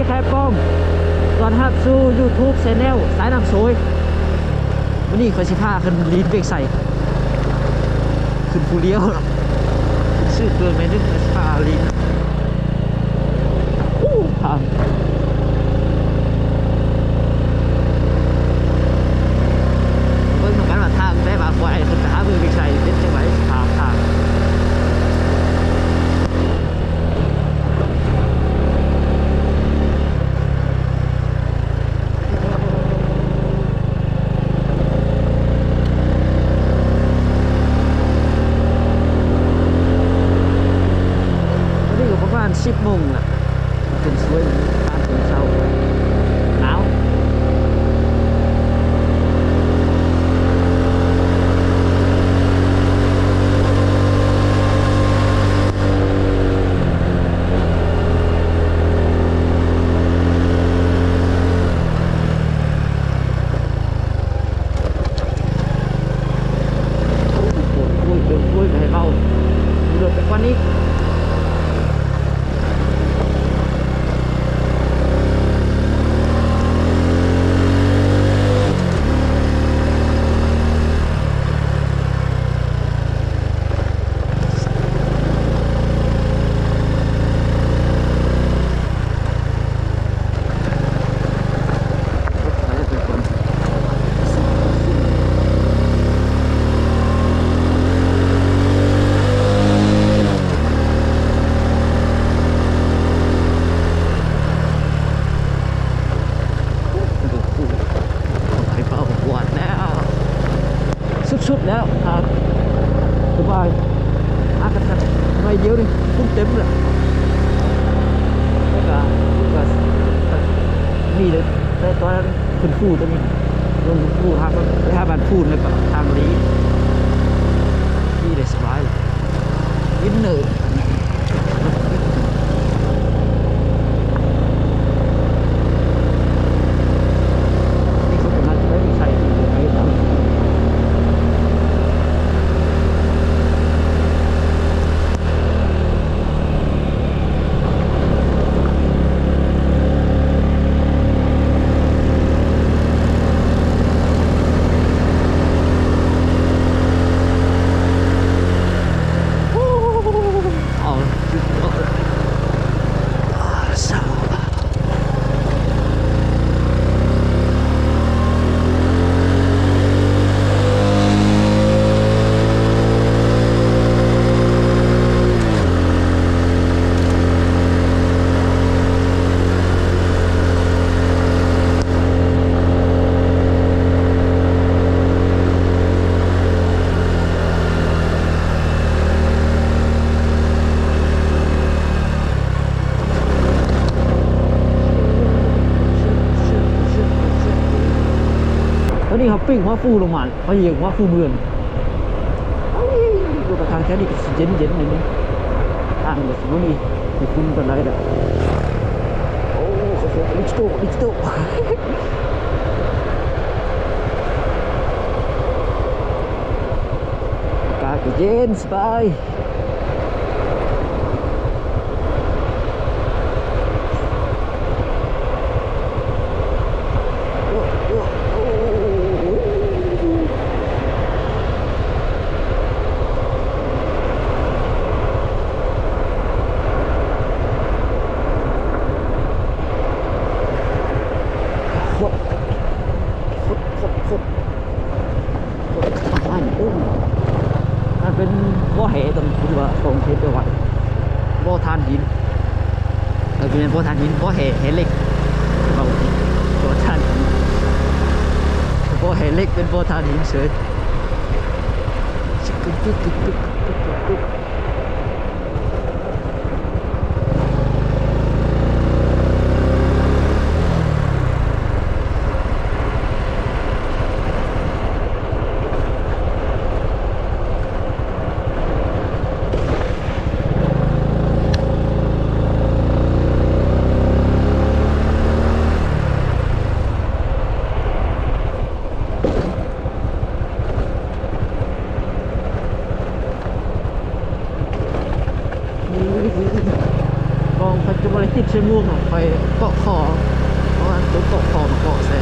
ແພປ້ອມ ຕ້ອນຮັບສູ່ YouTube Channel ສາຍນ້ຳໂຊຍ. ມື້ນີ້ຂ້ອຍຊິພາຂຶ້ນລີນວຽງໄຊ ຂຶ້ນພູລຽວ ຊື້ເຄື່ອງໜ້ອຍໜຶ່ງ ແລ້ວຊິພາລີນ. ໂອ້ ທາງ ເບິ່ງນຳກັນວ່າທາງໄດ້ວ່າບໍ່ໃຫ້ຂຶ້ນໄປຫາເມືອງວຽງໄຊເປັນຈັ່ງໃດ ທາງ ທາງ. ຕອນນີ້ກໍປະມານສິບໂມງລະ ເປັນສວຍ ຕາມເປັນເຊົ້າ ໜາວ. ໂອ້ຍ ໂອ້ຍ ໂອ້ຍ ບໍ່ໃຫ້ເວົ້າ ເດືອດໄປກວ່ານີ້. ສຸດໆແລ້ວ ອ່າ ສະບາຍ ຫາກັນໜ້ອຍດຽວນີ້ ຄົນເຕັມແລ້ວ ແລ້ວກະ ກະ ມີເດ້ ແຕ່ຕອນນັ້ນຂຶ້ນພູຕົວນີ້ ລົງພູຫາ ໄປຫາບ້ານພູນ ແລ້ວກະທາງດີ ຂີ່ໄດ້ສະບາຍ ວິນເນີ. ຕອນນີ້ເຮົາປີ້ງຫົວພູລົງມາ ເຂົາເອີ້ນວ່າພູເມືອງ. ໂອ້ຍ ຢູ່ກັບທາງແຖວນີ້ກໍຊິເຢັນໆໜ້ອຍໜຶ່ງ ທາງກໍຊິບໍ່ມີຂີ້ຝຸ່ນປານໃດດອກ. ໂອ້ ເຂົາເອີ້ນ Let's go Let's go. ອາກາດກໍເຢັນສະບາຍ. ໂຄດ ໂຄດ ໂຄດ ໂຄດ. ໂອ້ ມັນເປັນບໍ່ແຮ່ ຕ້ອງຖືວ່າຂອງເທດໄປໄຫວ ບໍ່ຖ່ານຫີນ ເອີ ບໍ່ແມ່ນບໍ່ຖ່ານຫີນ ບໍ່ແຮ່ ແຮ່ເຫຼັກ ເວົ້າຜິດ ບໍ່ຖ່ານຫີນ ບໍ່ແຮ່ເຫຼັກ ເປັນບໍ່ຖ່ານຫີນເສີຍ. ຂ້ອຍເກາະຄໍ ເພາະວ່າຕົວເກາະຄໍມາເກາະໃສ່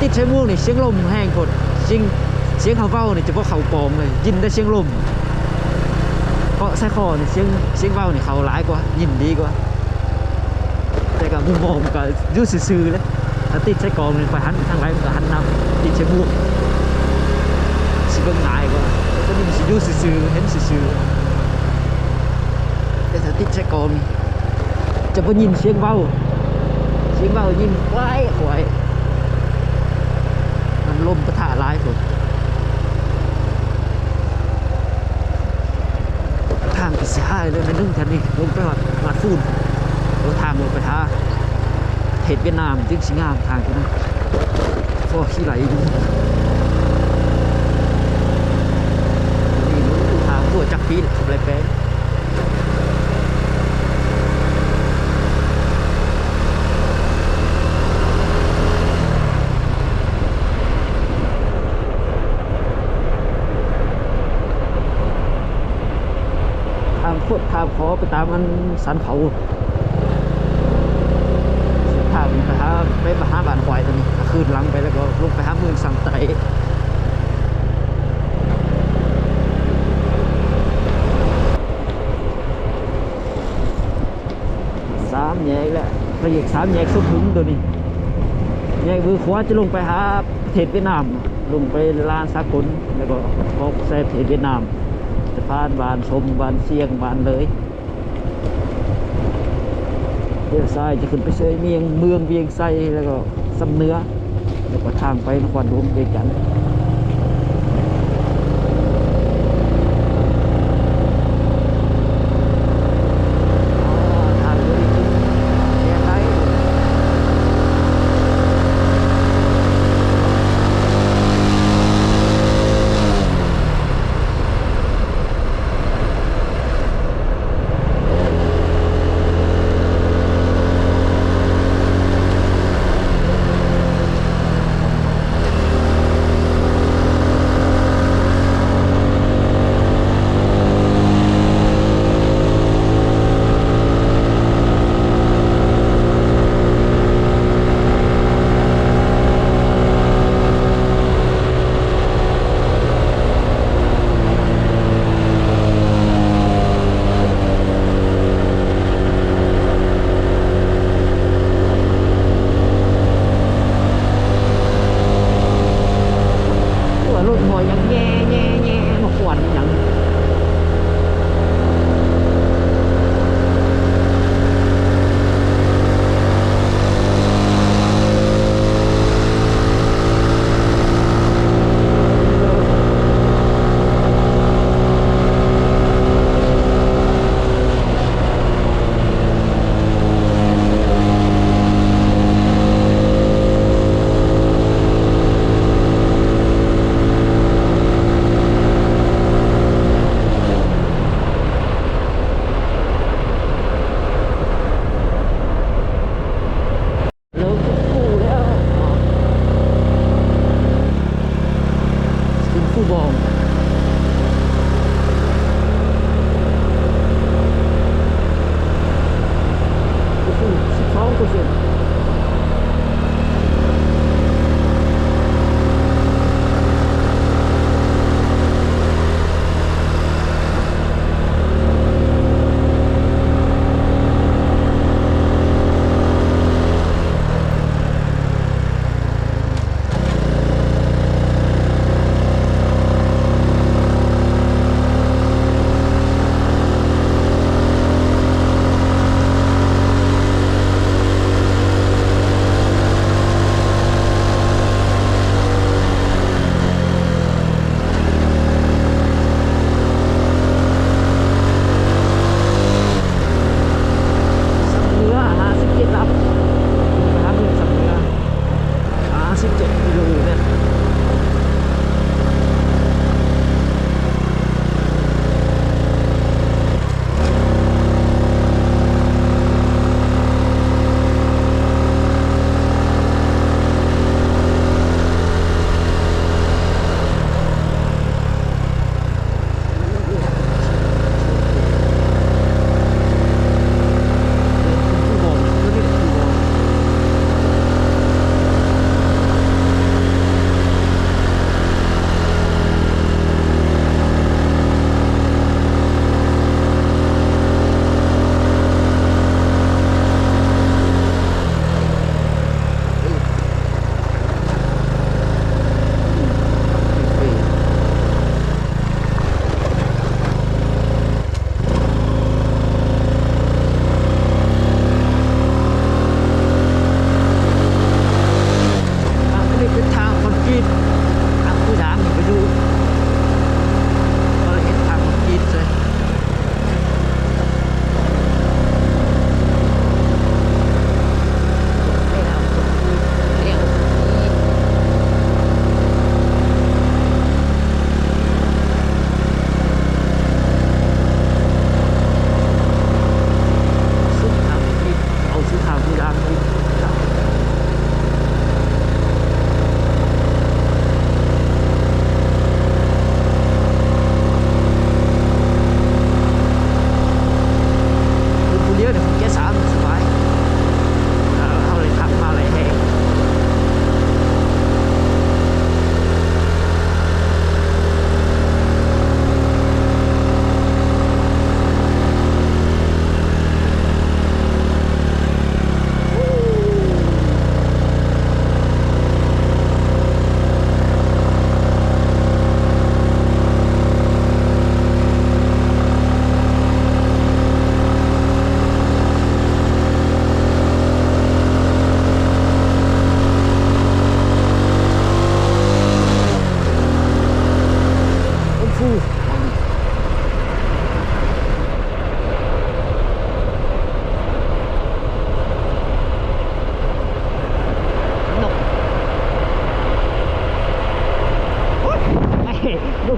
ຕິດໃສ່ໝວກນີ້ ສຽງລົມແຮງໂພດ ສຽງ ສຽງເຮົາເວົ້ານີ້ຈະບໍ່ເຂົ້າປອງເລີຍ ຍິນແຕ່ສຽງລົມ ເກາະໃສ່ຄໍນີ້ ສຽງ ສຽງເວົ້ານີ້ເຂົ້າຫຼາຍກວ່າ ຍິນດີກວ່າ. ແຕ່ກໍມຸມມອງມັນກໍຢູ່ຊື່ໆເລີຍ ຖ້າຕິດໃສ່ກ້ອງນີ້ ຂ້ອຍຫັນໄປທາງໃດມັນກໍຫັນນຳ ຕິດໃສ່ໝວກ ຊິເບິ່ງງ່າຍກວ່າ ແຕ່ຕົວນີ້ມັນຊິຢູ່ຊື່ໆ ເຫັນຊື່ໆ ແຕ່ຖ້າຕິດໃສ່ກ້ອງນີ້ ຈະບໍ່ຍິນສຽງເວົ້າ ສຽງເວົ້າຍິນຄວາຍໆ ມັນລົມປະທະຫຼາຍໂພດ. ທາງກໍຊິຮ້າຍເລີຍ ແມ່ນໜຶ່ງແຖວນີ້ ລົງໄປຮອດຫາດຟູນ ໂອ້ ທາງລົງໄປຫາເຂດຫວຽດນາມຈຶ່ງຊິງາມ ທາງຕົວນັ້ນ ພໍຂີ່ໄຫຼຢູ່ ນີ້ ທາງບໍ່ຈັກປີແລ້ວ ເຂົາບໍ່ໄດ້ແປງ. ທາງຄົດທາງຂໍໄປຕາມອັນສັນເຂົາ ເສັ້ນທາງໄປຫາ ໄປຫາບ້ານຄວາຍຕົວນີ້ ກໍຄືນຫຼັງໄປ ແລ້ວກໍລົງໄປຫາເມືອງຊາງໃຕ້. ສາມແຍກແລ້ວ ໄປອີກສາມແຍກສຸດຫຶງຕົວນີ້ ແຍກມືຂວາຈະລົງໄປຫາປະເທດຫວຽດນາມ ລົງໄປລານສາກົນ ແລ້ວກໍອອກໃສ່ປະເທດຫວຽດນາມ ຈະຜ່ານບ້ານຊົມ ບ້ານຊຽງ ບ້ານເລີຍ ລ້ຽວຊ້າຍຈະຂຶ້ນໄປໃສ່ເມືອງ ເມືອງວຽງໄຊ ແລ້ວກໍຊຳເໜືອ ແລ້ວກໍທາງໄປນະຄອນຫຼວງວຽງຈັນ. ໂອ້ຍ ລົດຂ້ອຍຍັງແຍ່ໆໆ ມາຂວັນຫຍັງ.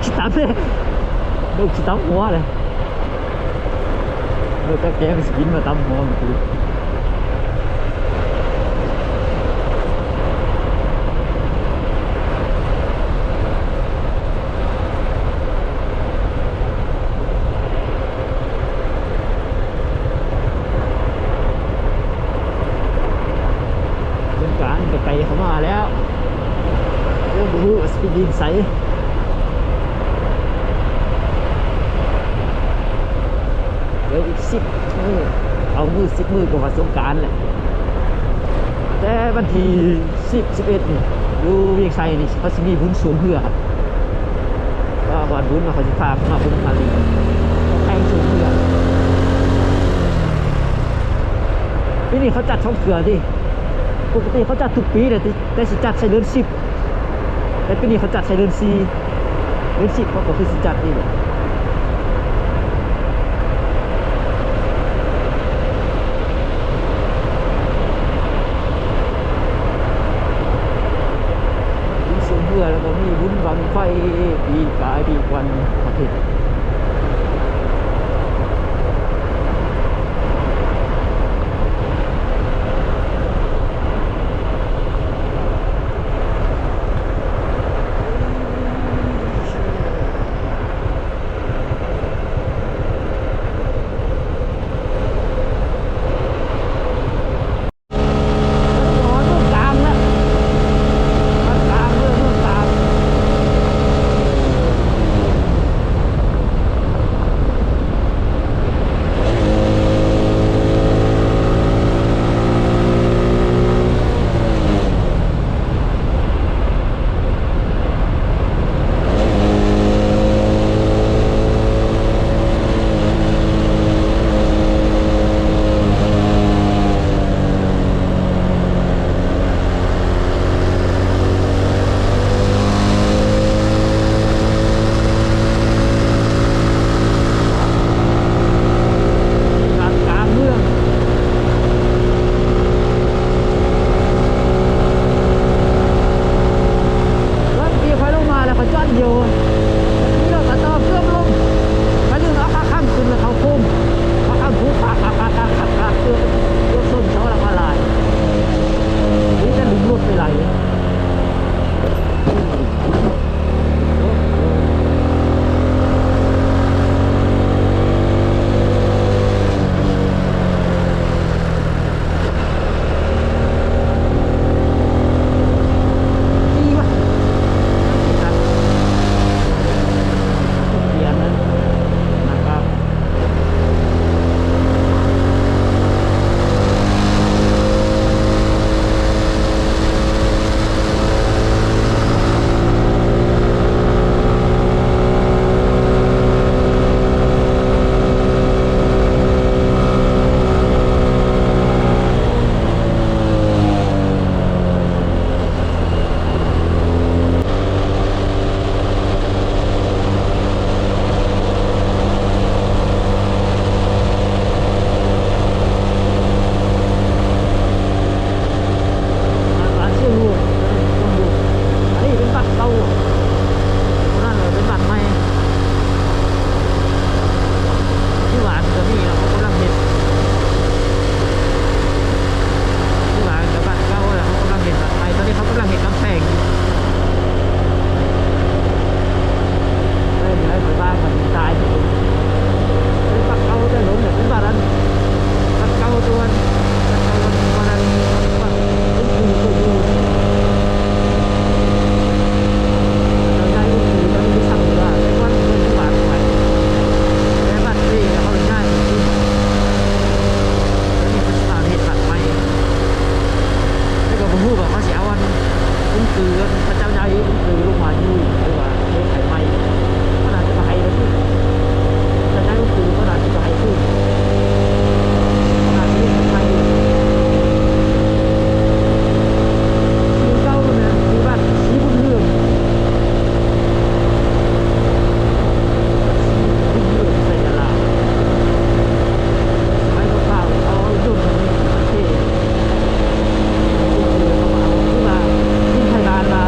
ຊິຕຳເດ້ ໂດກຊິຕຳຫົວເດ້ ໂດກກະແກມັນຊິບິນມາຕຳຫົວມັນຄື. ເປັນການໄກໆເຂົ້າມາແລ້ວ ເລີ່ມບໍ່ຮູ້ວ່າຊິໄປດິນໃສ. ເຫຼືອອີກສິບມື້ ເອົາມື້ສິບມື້ກໍວ່າສົງການແຫຼະ. ແຕ່ວັນທີສິບ ສິບເອັດນີ້ ຢູ່ວຽງໄຊນີ້ ເຂົາຊິມີບຸນຊ່ວງເຮືອ. ກໍຮອດບຸນແລ້ວ ເຂົາຊິພາມາບຸນມາຫຼິ້ນ ແຂ່ງຊ່ວງເຮືອ. ປີນີ້ເຂົາຈັດສອງເທື່ອຕິ ປົກກະຕິເຂົາຈັດທຸກປີແຫຼະ ແຕ່ຊິຈັດໃສ່ເດືອນສິບ ແຕ່ປີນີ້ເຂົາຈັດໃສ່ເດືອນສີ່ ເດືອນສິບເຂົາກໍຄືຊິຈັດນີ້ແຫຼະ. ມີຊ່ວງເຮືອ ແລ້ວກໍມີບຸນບັ້ງໄຟ ປີກາຍ ປີກວັນ ປະເພດ. ກາງເມືອງ ລົດທີ່ຂ້ອຍລົງມາແລ້ວ ຂ້ອຍຈອດດຽວ ມີລົດກະຕໍ່ເກືອບລົ້ມ ຂ້ອຍລືມເອົາຂາຄ້ຳຂຶ້ນ ແລ້ວເຂົ້າໂຄ້ງ ຂາຄ້ຳຖືກປາກ ປາກ ປາກ ເກືອບ ເກືອບຊົນເຂົາລະວ່າຫຼາຍ ມີແຕ່ຫຼຸມລົດໄປຫຼາຍ. ອັນນີ້ເປັນບັດເກົ່າ ໂຕນັ້ນເປັນບັດໃໝ່. ຢູ່ບ້ານກໍມີເນາະ ເຂົາກຳລັງເຮັດ ຢູ່ບ້ານກໍບັດເກົ່າແລ້ວ ເຂົາກຳລັງເຮັດບັດໃໝ່ ຕອນນີ້ເຂົາກຳລັງເຮັດກຳແພງຢູ່. ເອີ ເປັນບັດເກົ່າແຕ່ດົນແລ້ວ ເປັນບັດອັນ ບັດເກົ່າຕົວ ບັດເກົ່າອັນ ບັດອັນ ບັດ ເປັນຜູ້ເປີດຢູ່ ເຈົ້ານາຍອົງຕີ ຕອນນີ້ໄປສັກຢູ່ລາວ ແຕ່ກ່ອນເປັນບາດໄວ້ ແຕ່ບັດນີ້ເຂົາຍ້າຍໄປຢູ່ ຕອນນີ້ເພິ່ນກຳລັງເຮັດບັດໃໝ່ ແຕ່ກໍບໍ່ຮູ້ວ່າເຂົາຊິເອົາອັນ ອົງຕີ ພະເຈົ້າໃຫຍ່ອົງຕີລົງມາຢູ່ ຫຼືວ່າເຮັດໃຫ້ໃໝ່ ມັນອາດຈະບໍ່ໃຫ້ແລ້ວ ພະເຈົ້າໃຫຍ່ອົງຕີມັນອາດຈະບໍ່ໃຫ້ຄືນ ມັນອາດຈະເຮັດໃໝ່ຢູ່. ຊື່ເກົ່າແມ່ນຊື່ວັດສີບຸນເຮືອງ ສີບຸນເຮືອງໄຊຍາລາມ ສະໄໝເກົ່າໆ ເຂົາເອົາລົດມາເທ ເຂົາເອົາ ຄືວ່າ ດິນໄທບ້ານມາ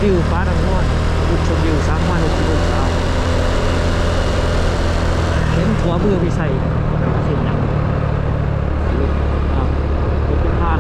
ວິວປ່ານ້ຳງອນ ຈຸດຊົມວິວສາມຮ້ອຍຫົກສິບອົງສາ ເຫັນທົ່ວເມືອງວິໄຊ ເຫັນຫຍັງ ເປັນທາງ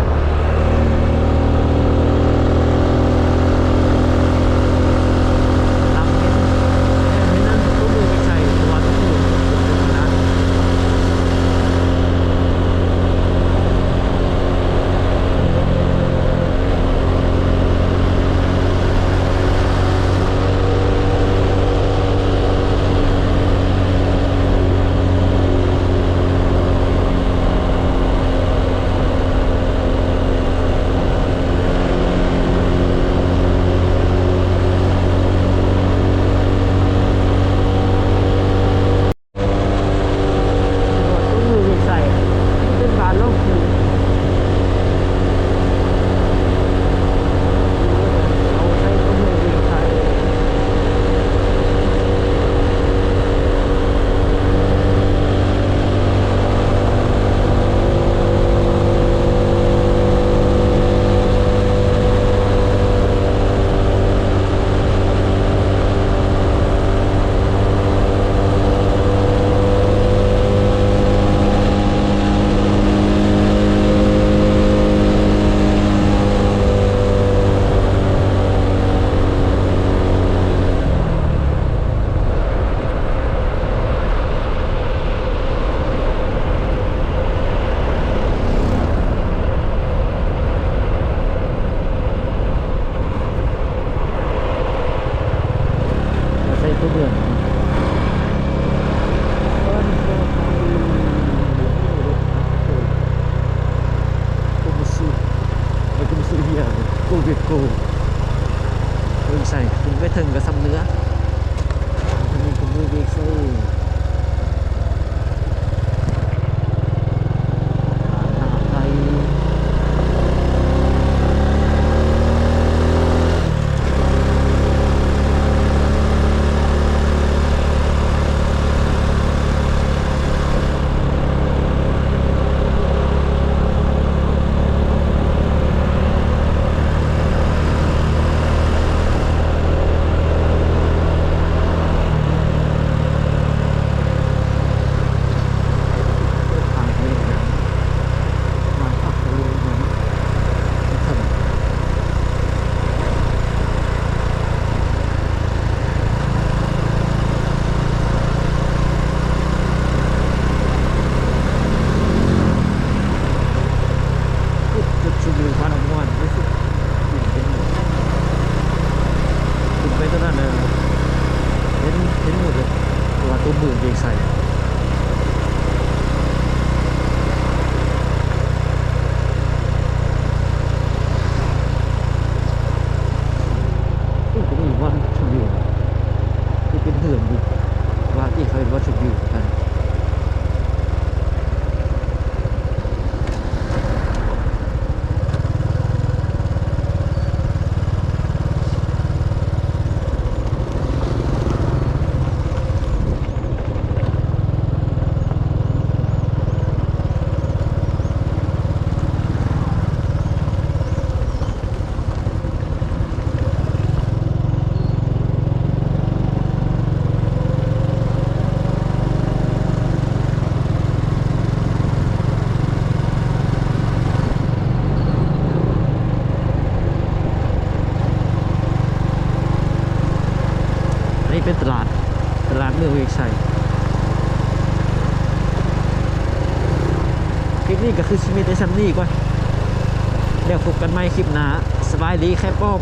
ໃສ່ຕົວເມືອງ ໂກເບໂກ ເບິ່ງໃສ່ ຂຶ້ນໄປເທິງກໍສ່ຳເໜືອ ອັນນີ້ກໍເມືອງເວໄຊ. ຈຸດຊົມວິວຜານ້ຳງອນ ຂຶ້ນໄປຕົວນັ້ນ ເຫັນ ເຫັນໝົດເລີຍ ເພາະວ່າຕົວເມືອງເວໄຊ. ໂອ້ ກໍມີວັນຊົມວິວ ຄືເປັນເຮືອນຢູ່ ວ່າທີ່ເຂົາເອີ້ນວັນຊົມວິວກັນ. ອັນນີ້ເປັນຕະຫຼາດ ຕະຫຼາດເມືອງເວກໄຊ. ຄລິບນີ້ກໍຄືຊິມີແຕ່ສ່ຳນີ້ກ່ອນ ແລ້ວພົບກັນໃໝ່ຄລິບໜ້າ. ສະບາຍດີ ແຄປອມ.